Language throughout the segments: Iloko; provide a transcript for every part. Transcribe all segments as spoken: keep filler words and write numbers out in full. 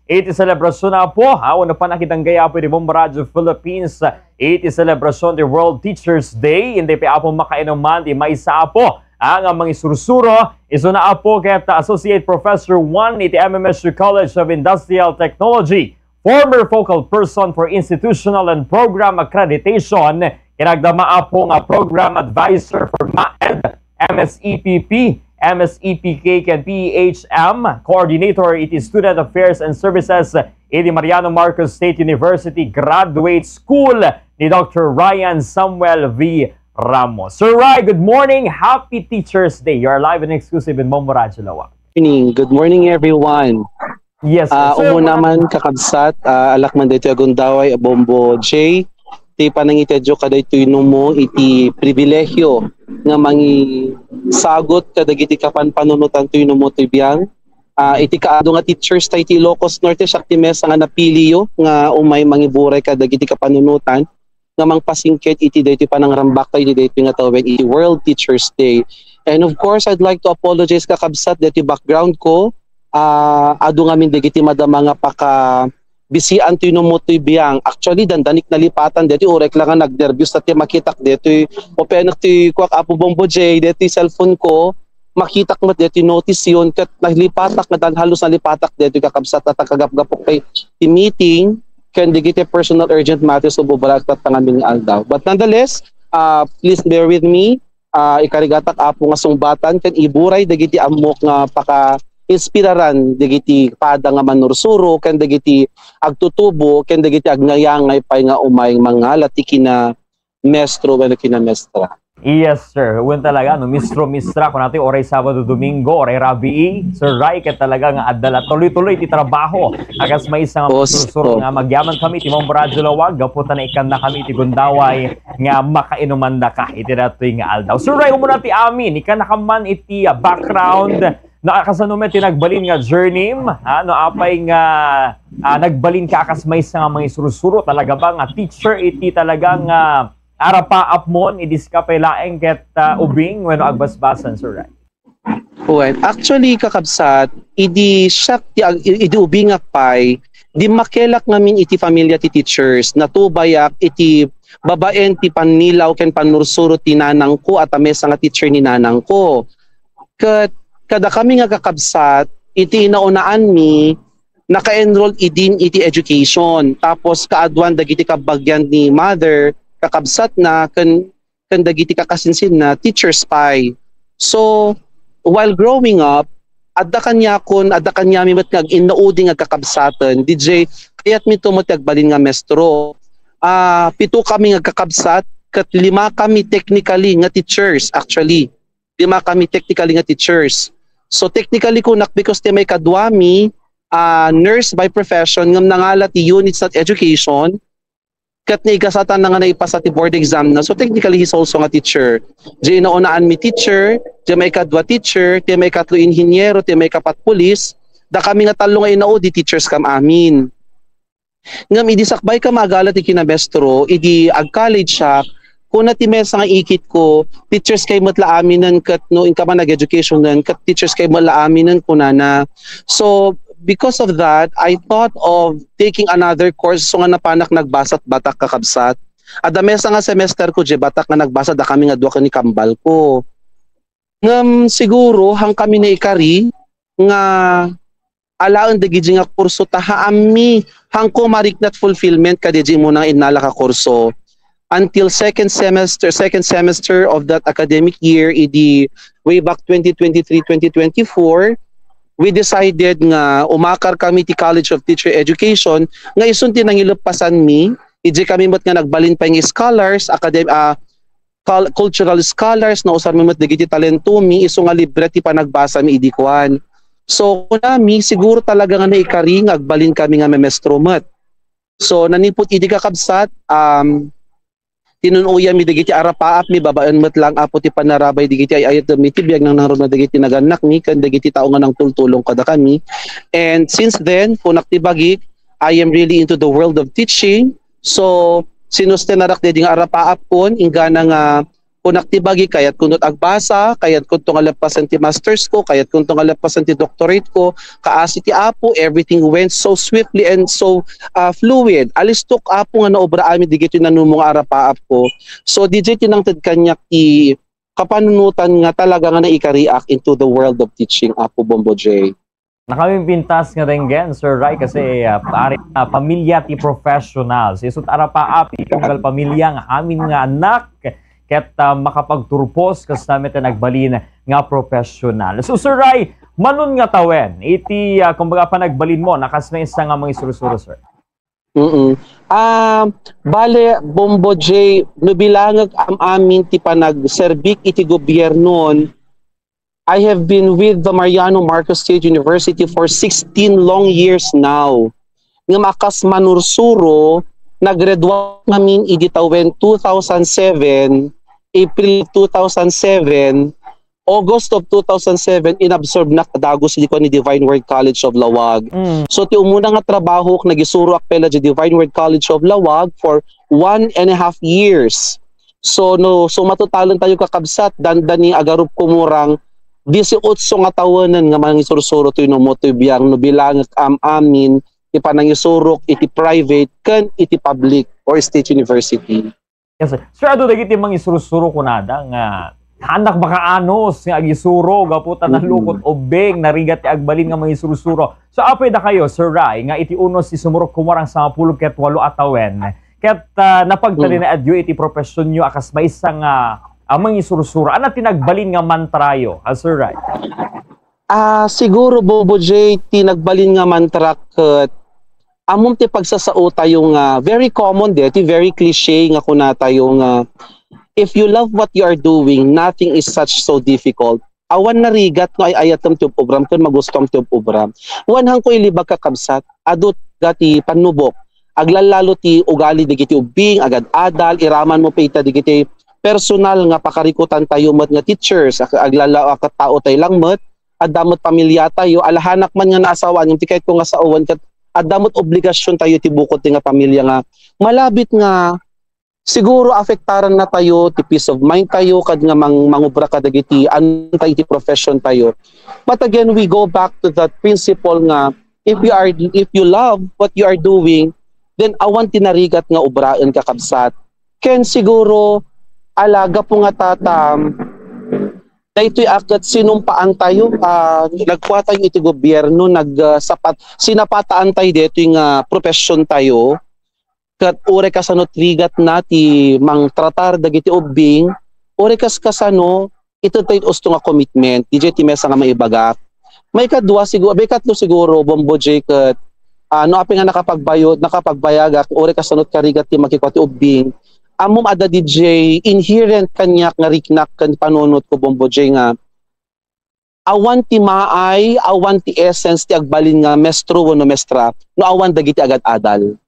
Iti selebrasyon, Apo, ha, wenno pannakidanggayan, Apo, iti Bombo Radio Philippines, iti selebrasyon ti World Teachers Day, inday pay, Apo, makainuman ti maysa, Apo, ha, nga mangisursuro, isuna, Apo, ket Associate Professor one iti M M S U College of Industrial Technology, former focal person for institutional and program accreditation, ken agdama, Apo, nga program advisor for MAED, M S E P P, M S E P K, ken P E H M, coordinator iti Student Affairs and Services iti Mariano Marcos State University Graduate School ni Doctor Ryan Samuel V Ramos. Sir Ray, good morning. Happy Teachers Day. You're live and exclusive in Bombo Radyo Lawag. Morning. Good morning, everyone. Yes, sir. Ah, Sir, umuna muna- man, kakabsat, ah, alak man daytoy a gundaway, a Bombo J, ti panangitedyo kadaytoy numo iti pribilehiyo nga mangisagut kadagiti kapanpanunotan toy numo toy biang. Ah, iti kaadu nga teachers tayo iti Ilocos Norte, siak ti mesa nga napiliyo nga umay mangiburay kadagiti kapanunotan nga mangpasingked iti daytoy panangrambak tayo iti daytoy nga tawen iti World Teachers Day. And of course, I'd like to apologize, kakabsat, daytoy background ko. Ah, adu ngamin dagiti madama nga paka bisian toy numo toy biang. Actually, dandanik nalipatan daytoy, urek lang nga nagnerbios ta ti makitak daytoy. Openek ti kuak, Apo Bombo J, daytoy cellphone ko. Makitak met daytoy notice yun, ket nalipatak nga dan halos nalipatak daytoy, kakabsat, at nakagapgapok kay ti meeting ken dagiti personal urgent matters of overall ket tangamin nga aldaw. But nonetheless, ah, please bear with me. Ah, ikarigatak, Apo, nga sungbatan ken iburay dagiti ammok nga paka-inspiraran dagiti pada nga manursuro ken dagiti agtutubo ken dagiti agnayangay pay nga umay mangala ti kina mestro wenno kina mestra. Yes, sir. Wen talaga, no, mistro, mistra, kung natin, oray Sabado, Domingo, oray Rabii, Sir Ray, ket talaga nga adda la tuloy-tuloy ti trabaho. Akas maysa nga Os- pagsursuro nga magyaman kami ti Bombo Radyo Lawag, gapu ta naikkan na kami ti gundaway nga makainuman da ka iti datoy nga aldaw. Sir Ray, umuna ti amin, ikkan na ka man iti, ah, background, no, kasano met ti nagbalin nga journey, ha? No, apay nga, ah, nagbalin ka akas maysa nga mangisursuro, talaga ba nga teacher iti talaga nga arapaapmon, idi sika pay laeng ket, ah, ubing wenno agbasbasan, Sir Ray? Well, actually, kakabsat, idi siak ti ag-, idi ubingak pay, dimmakelak ngamin iti familia ti teachers. Natubayak iti babaen ti pannilaw ken pannursuro ti nanangko, a ta mesa nga teacher ni nanangko. Ket kadakami nga kakabsat, iti inaunaan mi, naka-enroll idin iti education. Tapos kaaduan dagiti kabagian ni mother, kakabsat na, ken, ken dagiti kakasinsin na, teachers pay. So, while growing up, adda kaniakon, adda kaniami met nga agin-inaudi nga kakabsaten. D J, kayat mi to met agbalin nga mestro. Ah, pito kami nga kakabsat, ket lima kami technically nga teachers, actually. Lima kami technically nga teachers. So, technically kunak because ti may kaduami, ah, nurse by profession, ngem nangala ti units at education, ket naigasatan na nga naipasa ti board exam na. So, technically, he's also nga teacher. Di inaunaan mi teacher, di may kadua teacher, di may katlo inhinyero, di may kapat pulis, da kami nga tallo nga inaudi, teachers kam amin. Ngem idi sakbay ka maagala ti kinamestro, idi ag-college siak, kuna ti mesa nga ikit ko, teachers kay met la aminen ket no inka man nag-education nen, ket teachers kay met la aminen kunana. So, because of that, I thought of taking another course, so nga napanak nagbasat batak, kakabsat. Adda mesa nga semester ko, di batak nga nagbasa, da kami nga dua ken ni kambal ko. Ngem siguro, han kami naikari nga alaen dagiti nga kurso ta haammi, hanko mariknat fulfillment kadagiti muna nga innala ka kurso. Until second semester, second semester of that academic year, idi way back twenty twenty-three, twenty twenty-four, we decided nga umakar kami ti College of Teacher Education, nga isun ti nangileppasan mi, idi kami met nga nagbalin pay nga scholars, academ-, ah, cul-, cultural scholars, nausar mi met dagiti talento mi, isu nga libre ti panagbasa mi idi kuan. So, kunami, siguro talaga nga naikari nga agbalin kami nga memestro met. So, nanipud idi, kakabsat, um, tinun-oyan mi dagiti arapaap mi babaen met lang, Apo, ti panarabay dagiti ay-ayatem mi ti biag nang nangruna dagiti nagannak mi ken dagiti tao nga nangtultulong kadakami. And since then, kunak ti bagik, I am really into the world of teaching. So, sinustenarak daydi nga arapaapkon, inggana nga Kunak ti bagi, kayatko ngarud agbasa, kayatko nga lepasen ti masters ko, kayatko nga lepasen ti doctorate ko, kaasi ti Apo, everything went so swiftly and so, ah, fluid. Alistok, Apo, nga naobra amin dagiti nanumong nga arapaapko. So, D J, tinangted kaniak ti kapanunotan nga talaga nga naikariak into the world of teaching, Apo Bombo J. Nakamimpintas nga denggen, Sir Ray, kasi, ah, ari, ah, pamilya ti professionals. Isut' arapaap, ti tunggal pamilya nga amin nga anak, ket, ah, makapagturpos kas namin ti nagbalin nga professional. So, Sir Ray, manon nga tawen, iti, ah, kumbaga, panagbalinmo, na kas maysa nga mangisursuro, sir? Mm. Ah, bale, Bombo J, no bilangek am-amin ti panagserbik iti gobiernon, I have been with the Mariano Marcos State University for sixteen long years now. Ngem a kas manursuro, naggraduate ngamin idi tawen two thousand seven, April two thousand seven, August of two thousand seven, inabsorb nak a dagus idi kuan ni Divine Word College of Laoag. Mm. So, ti umuna nga trabahok, nagisuroak pay la di Divine Word College of Laoag for one and a half years. So, no, so matotalen tayo, kakabsat, dandani agarupko murang disiotso nga tawenen nga mangisursuro toy no, motoy biang no bilangek am-amin ti panangisurok iti private ken iti public or state university. Yes, sir. Sir, adu dagiti mangisursuro kunada nga, "Haannak makaanus nga agisuro gapu ta nalukot ubbing, narigat ti agbalin nga mangisursuro." So, apay dakayo, Sir Ray, nga iti unos ti sumurot kumurang sangapulo ket walo a tawen, ket, ah, napagtalinaedyo iti professionyo a kas maysa nga, ah, mangisursuro. Ania ti nagbalin nga mantrayo, ah, Sir Ray? Ah, siguro, Bombo J, ti nagbalin nga mantra ket ammom ti pagsasao tayo nga very common de, ti very cliche nga kuna tayo nga, "If you love what you are doing, nothing is such so difficult." Awan narigat no ay-ayatem ti ub-ubram ken magustuam ti ub-ubram. Wen, haanko ilibag, kakabsat, adu ti pannubok. Aglallalo ti ugali dagiti ubbing, agad-adal, iramanmo pay ita dagiti personal nga pakarikutan tayo met nga teachers, ag-, aglallalo a ket tao tayo lang met, adda met pamilya tayo, ala hanak man nga naasawaan, ngem ti kayatko nga saoen ket adda met obligasion tayo ti bukod ti nga pamilya nga malabit nga siguro afektaran na tayo, ti peace of mind tayo, kad nga mang-, mangubra kadagiti, ano tayo, ti profession tayo. But again, we go back to that principle nga if you are, if you love what you are doing, then awan ti narigat nga ubraen, kakabsat. Ken siguro, ala, gapu nga tatam, daytoy a ket sinumpaan tayo, ah, nagkua tayo iti gobierno, nag, ah, sapat, sinapataan tayo daytoy nga profession tayo, ket uray kasano ti rigatna ti mangtratar dagiti ubbing, uray kas-, kasano, ito tayo usto nga commitment, D J, ti maysa nga maibagak. Maikadua siguro, maikatlo siguro, Bombo J, ket, ah, no apay nga nakapagbayo-, nakapagbayagak, uray kasano ti karigat ti makikua ti ubbing, ammom adda, D J, inherent kaniak nga riknak ken panunotko, Bombo J, nga awan ti maay, awan ti essence ti agbalin nga mestro wenno mestra no awan dagiti agad-adal.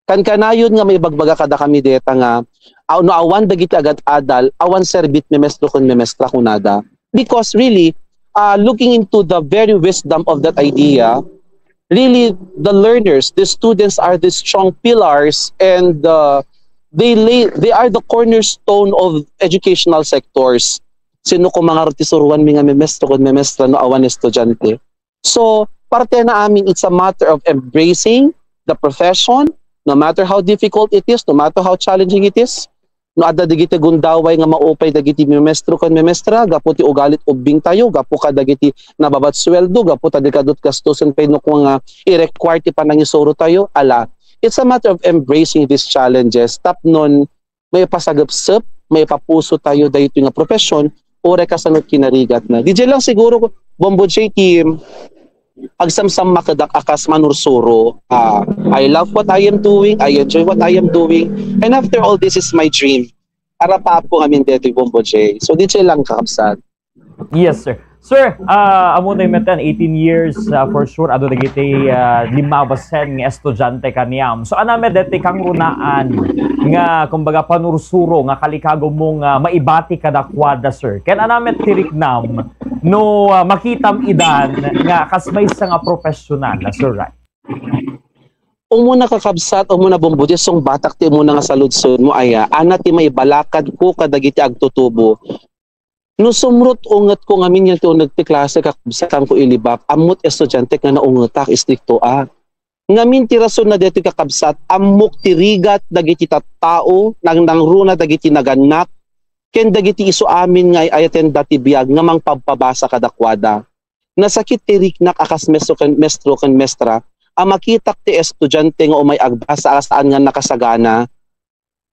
Kankanayon nga maibagbaga kadakami dayta nga, aw-, no awan dagiti agad-adal, awan serbit memestro ken memestra kunada. Because really, uh, looking into the very wisdom of that idea, really, the learners, the students are the strong pillars and, uh, they lay, they are the cornerstone of educational sectors. Sino koma ngarud ti suroanmi nga memestro ken memestra no awan estudiante? So, partena amin, it's a matter of embracing the profession, no matter how difficult it is, no matter how challenging it is. No adda dagiti gundaway nga maupay dagiti memestro ken memestra, gapu ti ugalit ubbing tayo, gapu kadagiti nababat sueldo, gapu ta di kadut gastusen pay no kung nga i-require ti panangisuro tayo, ala. It's a matter of embracing these challenges tapnon maipasagepsep, maipapuso tayo daytoy nga profession, uray kasano kinarigatna. D J lang siguro, Bombo J, ti agsamsammakedak a kas manursuro. Ah, I love what I am doing, I enjoy what I am doing, and after all, this is my dream. Arapaap ko ngamin daytoy, Bombo J. So, D J lang, kakabsat. Yes, sir. Sir, ah, ammo tayo met, eighteen years, ah, for sure, adu dagiti, ah, limmabasen nga estudiante kaniam. So, ania met deti kangrunaan nga, kumbaga, panursuro nga kalikagummo nga maibati kadakuada, sir? Ken ania met ti riknam no, ah, makitam idan nga kas maysa nga professional, ah, Sir Ray? Umuna, kakabsat, umuna, Bombo Joy, sungbatak ti umuna nga saludsodmo, aya, ania ti maibalakadko kadagiti agtutubo. No sumrot ungetko ngamin nga ti uneg ti klase, kakabsat, haanko ilibak, ammok estudiante nga naungetak, istriktoak. Ngamin ti rason na daytoy, kakabsat, ammok ti rigat dagiti tattao, nangnangruna dagiti nagannak, ken dagiti isu amin nga ay-ayatenda ti biag nga mangpabpabasa kadakuada. Nasakit ti riknak a kas mestro ken, mestro ken mestra a makitak ti estudiante nga umay agbasa a saan nga nakasagana.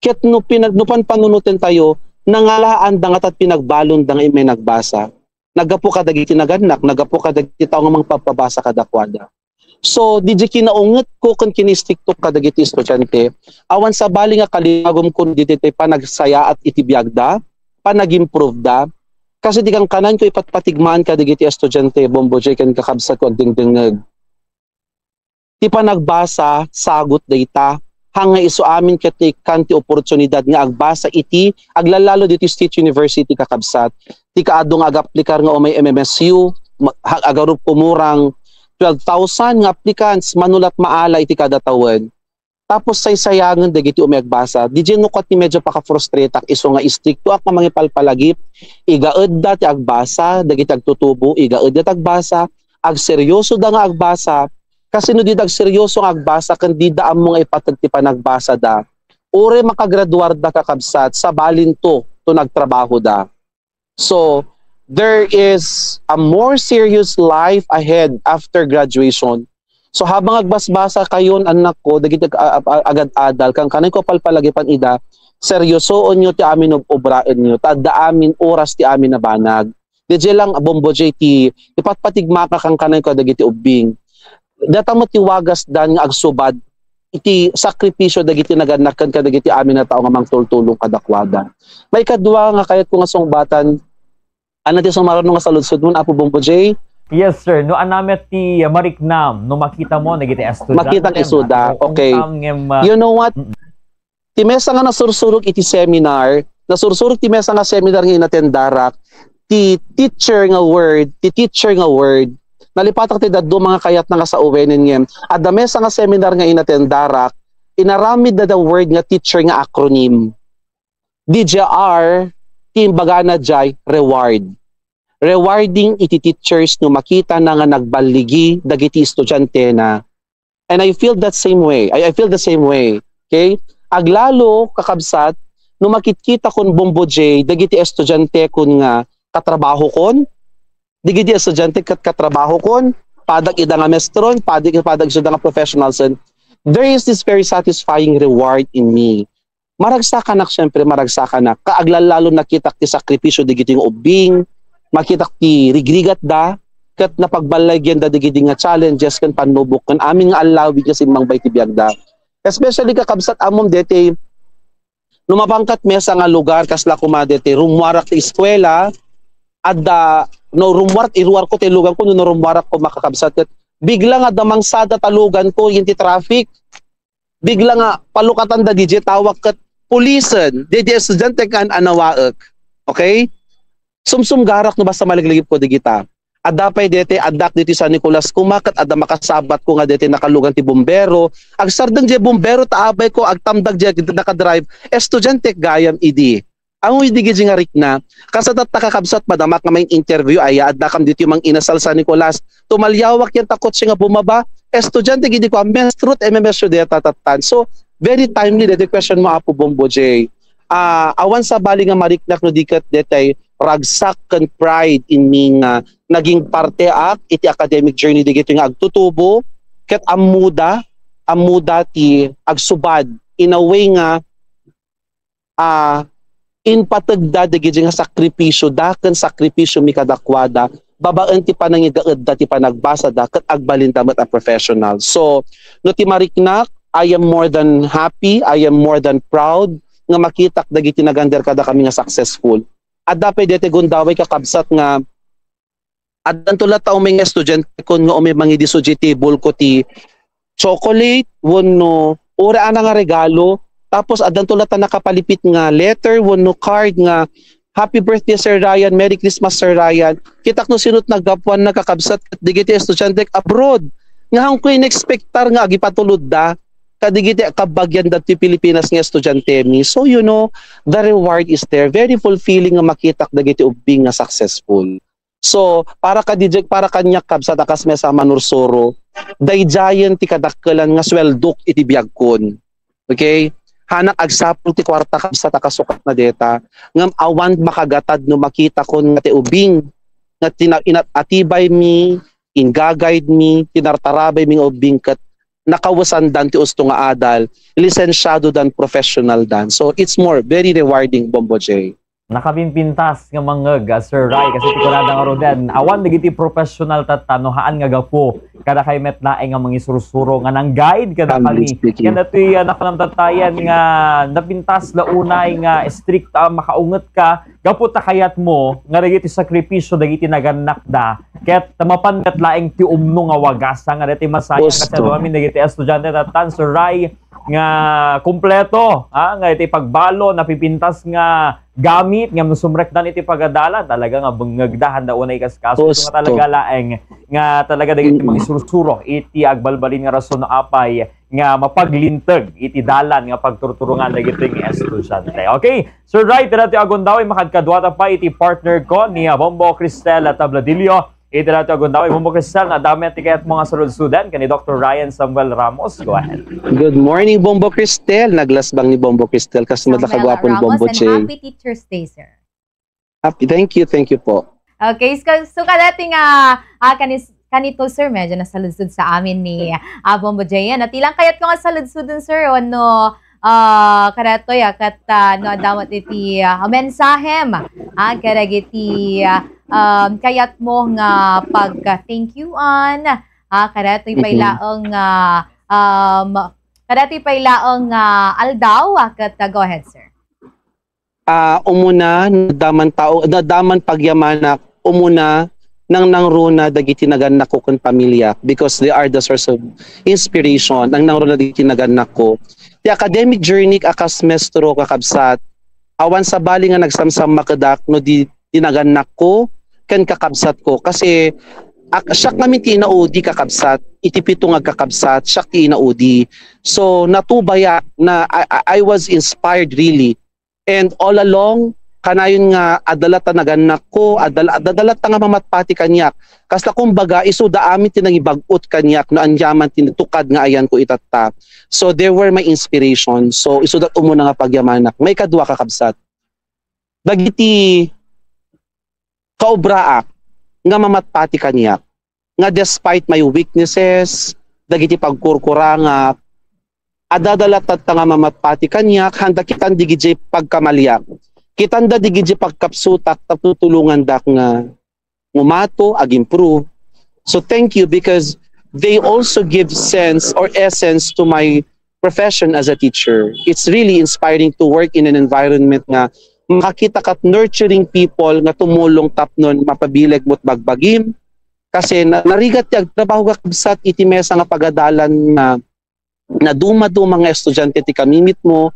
Ket no pinag-, no panpanunotentayo, nangalaanda ngata ti pinagbalonda nga immay nagbasa. Naggapu kadagiti nagannak, naggapu kadagiti tao nga mangpabpabasa kadakuada. So, diay kinaungetko ken kinaistriktok kadagiti estudiante, awan sabali nga kalibagumko ditoy panagsayaat iti biagda, panag-improve da. Kasi ti kankananko ipatpatigmaan kadagiti estudiante, Bombo Joy, ken kakabsatko agdengdengngeg. Ti panagbasa, sagot dayta. Haan nga isu amin ket naikkan ti oportunidad nga agbasa iti, aglalalo ditoy State University, kakabsat. Ti kaadu nga agaplikar nga umay M M S U, ma-, ha-, agarup kumurang twelve thousand nga applicants, mano la ti maala iti kada tawen. Tapos saysayangen dagiti umay agbasa. Diay no ket ni medyo pakafrustrateak isu nga istriktoak nga mangipalpalagip, igaedda ti agbasa, dagiti agtutubo, igaedda ti agbasa, agseryosoda nga agbasa, kasi no dida agseryoso nga agbasa ken dida ammo nga ipateg ti panagbasada, uray makagraduarda, kakabsat, sabalinto to nagtrabahoda. So, there is a more serious life ahead after graduation. So, habang agbasbasa kayon, annakko, dagiti ag-, a-, a-, agad-adal, kankananko palpalagipan ida, seryosoenyo ti amin ob-, obraenyo, ta adda amin oras ti amin a banag. Diay lang, Bombo Joy, ti ipatpatigmaka kankananko dagiti ubbing. Data met ti wagasdan nga agsubad iti sakripisio dagiti nagannak ken kadagiti amin a tao nga mangtultulong kadakuada. Maikadua nga kayatko nga sungbatan, ania ti sumaruno nga saludsodmon, Apo Bombo Joy? Yes, sir. No, ania met ti, uh, mariknam no makitamo dagiti estudiante? Makitak isuda. Okay. Ngem, uh, you know what? Mm-mm. Ti maysa nga nasursurok iti seminar, nasursurok ti maysa nga seminar nga inatendarak, ti teacher nga word, ti teacher nga word. Nalipatak ti dadduma nga kayatna nga sawen ngem, adda maysa nga seminar nga inatendarak, inaramidda da word nga teacher nga acronym. D J R, ti imbagana diay reward. Rewarding iti teachers no makitana nga nagballigi dagiti estudiantena. And I feel that same way. I, I feel the same way. Okay? Aglalo, kakabsat, no makitkitakon, Bombo Joy, dagiti estudiantekon nga katrabahokon, dagiti estudiante ket katrabahokon, padak ida nga mestron, padak, padak ida nga professionalsen, there is this very satisfying reward in me. Maragsakanak, siyempre, maragsakanak. Kaaglallalo nakitak ti sakripisio dagiti nga ubbing, makitak ti rigrigatda, ket napagballagianda dagiti nga challenges ken pannubok ken amin nga allawig nga simmangbay ti biagda. Especially, kakabsat, ammom deti, no mapangkat maysa nga lugar, kasla koma deti, rummuarak ti eskuela, adda, no, rummuar-, iruarko ti luganko, no, no, rummuarak koma, kakabsat, ket bigla nga adda mangsada ta luganko, iti traffic. Bigla nga palukatan da diay tawag ket pulisen, diay estudiante kan anawaek. Okay? Sumsumgarak no basta maleglagipko dagita. Adda pay deti, addak deti San Nicolas koma, ket adda makasabatko nga deti nakalugan ti bumbero. Agsardeng diay bumbero ta abayko, agtamdag diay nakadrive, estudiante gayam idi. Amoy dagiti nga rikna, kasatatta, kakabsat, madamak nga main-interview, aya, addakam ditoy mang-inasal San Nicolas, tumaliawak yan ta kotse nga bumaba, estudiante gidi ko, mestro ti M M S U deta tattan. So, very timely deti question mo, Apo Bombo Joy. Ah, awan sabali nga mariknak no di ket detay ragsak ken pride in me nga naging parteak iti academic journey dagiti nga agtutubo, ket ammoda, ammoda ti agsubad in a way nga a impategda dagiti nga sakripisioda ken sakripisiomi kadakuada babaen ti panangigaedda ti panagbasada ket agbalinda met a professional. So, no ti mariknak, I am more than happy, I am more than proud nga makitak dagiti nagander kadakami nga successful. Adda pay deti gundaway, kakabsat, nga addanto latta umay nga estudiantekon nga umay mangidisugestible ko ti chocolate wenno uray ania nga regalo. Tapos addanto latta nakapalipit nga letter wenno card nga, "Happy birthday, Sir Ryan. Merry Christmas, Sir Ryan." Kitak no sino't naggapuanna, kakabsat, ket dagiti estudiantek abroad nga haanko inexpectar nga agipatulodda. kadigiti kabagian dagiti Pilipinas nga estudiantemi. So, you know, the reward is there. Very fulfilling nga makitak dagiti ubbing nga successful. So, para kadijek, para kaniak, kabsat, a kas maysa a manursuro, daydiayen ti kadakkelan nga sueldok iti biagkon. Okay? Hanak agsapul ti kuarta, kabsat, a kasukatna deta. Ngem awan makagatad no makitakon nga ti ubing nga tina-, inat-, atibaymi, ingga-guide mi, tinartarabaymi nga ubing ket nakawesandan ti usto nga adal, lisensiado dan, professional dan. So, it's more, very rewarding, Bombo J. Nakapimpintas nga mangngeg, ah, Sir Ray, kasi ti kunada nga ruden, awan dagiti professional tatta no haan nga gapu kadakay met laeng nga mangisursuro nga nang-guide kadakami. Humbly speaking. Ken datoy, ah, nakunam tattayen nga napintas la unay nga strict, ah, makaunget ka, gapu ta kayat mo nga dagiti sakripisyo dagiti nagannakda, ket mapan met laeng ti umno nga wagasa nga dagiti masayang. Gusto. Kasi amin dagiti estudiante tatta, Sir Ray, nga kompleto, ha, nga iti pagbalo, napipintas nga gamit nga sumrekdan iti pagadalan, talaga nga bengngegda, haanda unay ikaskaso. Gusto. Nga talaga laeng nga talaga dagiti, mm, mangisursuro iti agbalbalin nga rason no apay nga mapaglinteg iti dalan nga pagturturongan dagiti nga estudiante. Okay, Sir Ray, iti datoy a gundaway, makadkaduata pay iti partner ko ni, ah, Bombo Cristel Tabladillo. Iti datoy a gundaway, Bombo Cristel, naddaman ti kayatmo nga saludsoden ken ni Doctor Ryan Samuel Ramos. Go ahead. Good morning, Bombo Cristel. Naglasbang ni Bombo Cristel. Kas madla Samuel kaguapo ni Ramos, Bombo and J. Happy Teacher's Day, sir. Happy, thank you, thank you po. Okay, so, so kadati nga, ah, kanis-, kanito, sir, medyo nasaludsod sa amin ni, ah, Bombo J. Yan, ati lang kayat ko nga saludsoden, sir, o no, ah, kadatoy, ah, kat, ah, no, adda met iti, ah, mensahem, ah, kadagiti, ah, um, kayat mo nga pag-thank you-an, ah, kadatoy pay, mhm, laeng, ah, um, kadatoy pay laeng, ah, aldaw, ah, kat, ah, go ahead, sir. Ah, umuna, naddaman tao, naddaman pagyamanak, umuna, nangnangruna dagiti nagannakko ken pamiliak, because they are the source of inspiration, nangnangruna dagiti nagannakko. Ti academic journey a kas maestro, kakabsat, awan sabali nga nagsamsammakedak no di, di nagannakko ken kakabsatko. Kasi, ak-, siak ngamin ti inaudi, kakabsat, iti pito nga agkakabsat, siak ti inaudi. So, natubayak na I, I, I was inspired really. And all along, kanayon nga adda latta nagannakko, adda la-, adda latta nga mamatpati kaniak. Kasla kumbaga, isuda amin ti nangibag-ot kaniak no aniaman ti tukad nga ayanko itatta. So, they were my inspiration. So, isuda umuna nga pagyamanak. Maikadua, kakabsat, dagiti kaobraak nga mamatpati kaniak, nga despite my weaknesses, dagiti pagkurkurangak, adda latta nga mamatpati kaniak, haanda kitan dagiti pagkamaliak. Kitanda dagiti pagkapsutak tapno tulongandak nga ngumato, ag-improve. So thank you, because they also give sense or essence to my profession as a teacher. It's really inspiring to work in an environment nga makakita kat nurturing people nga tumulong tapnon mapabileg mo't bagbagim. Kasi na-, narigat ti agtrabaho, kakabsat, iti maysa nga pagadalan nga nadumaduma nga estudiante ti kamimitmo,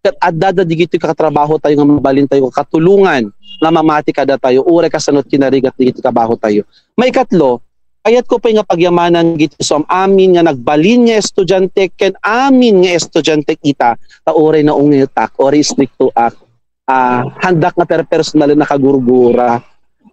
ket adda dagiti katrabaho tayo nga mabalin tayo katulongan nga mamati kadatayo, uray kasano ti narigat dagiti trabaho tayo. Maikatlo, kayatko pay nga pagyamanan dagiti suam amin nga nagbalin nga estudiante ken amin nga estudiante ita, ta uray naungetak, uray istriktoak, ah, haandak nga per-, personal nga nakagurgura.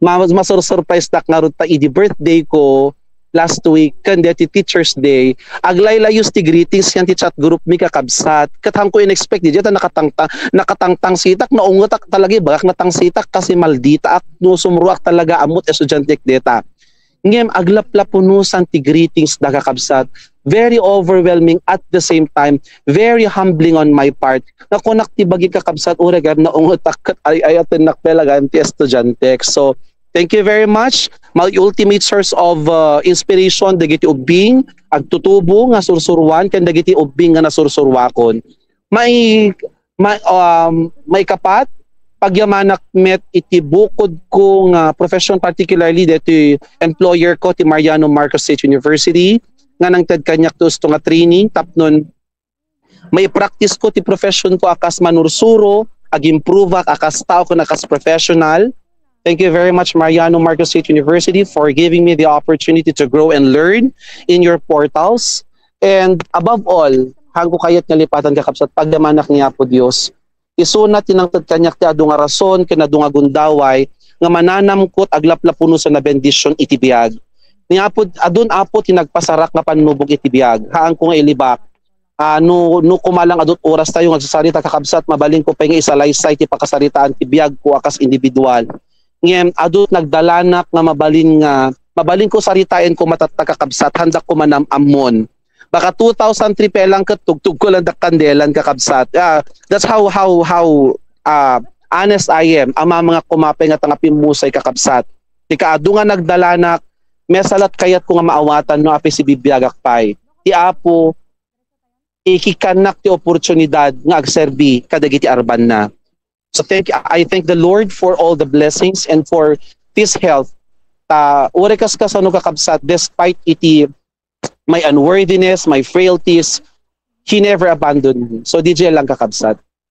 Ma-, masursurprisedak ngarud ta idi birthday ko last week, ken deti Teacher's Day, aglaylayus ti greetings yan ti chat group mi, kakabsat. Ket haanko in-expect, di ta nakatangtang, nakatangtangsitak, naungetak talaga, bagak natangsitak kasi malditaak no sumruak talaga ammot estudiantek deta. Ngem aglaplapunosan ti greetings da, kakabsat. Very overwhelming, at the same time, very humbling on my part. Nga kunak ti bagi, kakabsat, uray gayam naungetak ket ay-ayatennak pay la gayam ti estudiantek. So, thank you very much. My ultimate source of, uh, inspiration dagiti ubbing agtutubo nga sursuruan ken dagiti ubbing nga nasursuruakon. May, may, um, maikapat, pagyamanak met iti bukod ko nga profession, particularly deti employer ko, ti Mariano Marcos State University, nga nangted kaniak ti usto nga training tapnon maipractice ko ti profession ko a kas manursuro, ag-improveak a kas tao ken a kas professional. Thank you very much, Mariano Marcos State University, for giving me the opportunity to grow and learn in your portals. And above all, haanko kayat nga lipatan, kakabsat, pagyamanak ni Apo Dios. Isuna ti nangted kaniak ti adu nga rason ken adu nga gundaway nga mananamko ti aglaplapuno sa bendision iti biag. Ni Apo, adun Apo ti nagpasarak nga pannubog iti biag. Haanko nga ilibak. Ah, no, no kumalang adut oras tayo nga agsasarita, kakabsat, mabalinko pay nga isalaysay ti pakasaritaan ti biagko a kas individual. Ngem adut nagdalanak nga mabalin nga, mabalinko saritaen koma tatta, kakabsat, haandak koma nam-ammon. Baka two thousand three pa lang ket tugtugko lang dak kandelan, kakabsat. Ah, that's how, how, how, ah, honest I am. Amamangak koma pay nga tangapimmusay, kakabsat. Ti kaadu nga nagdalanak, mesalat kayatko nga maawatan no apay sibibiagak pay. Ti Apo, ikikannak ti oportunidad nga agserbi kadagiti arbanna. So thank, I thank the Lord for all the blessings and for this health. Ta, uray kas kasano, kakabsat, despite iti my unworthiness, my frailties, He never abandoned me. So, D J lang, kakabsat.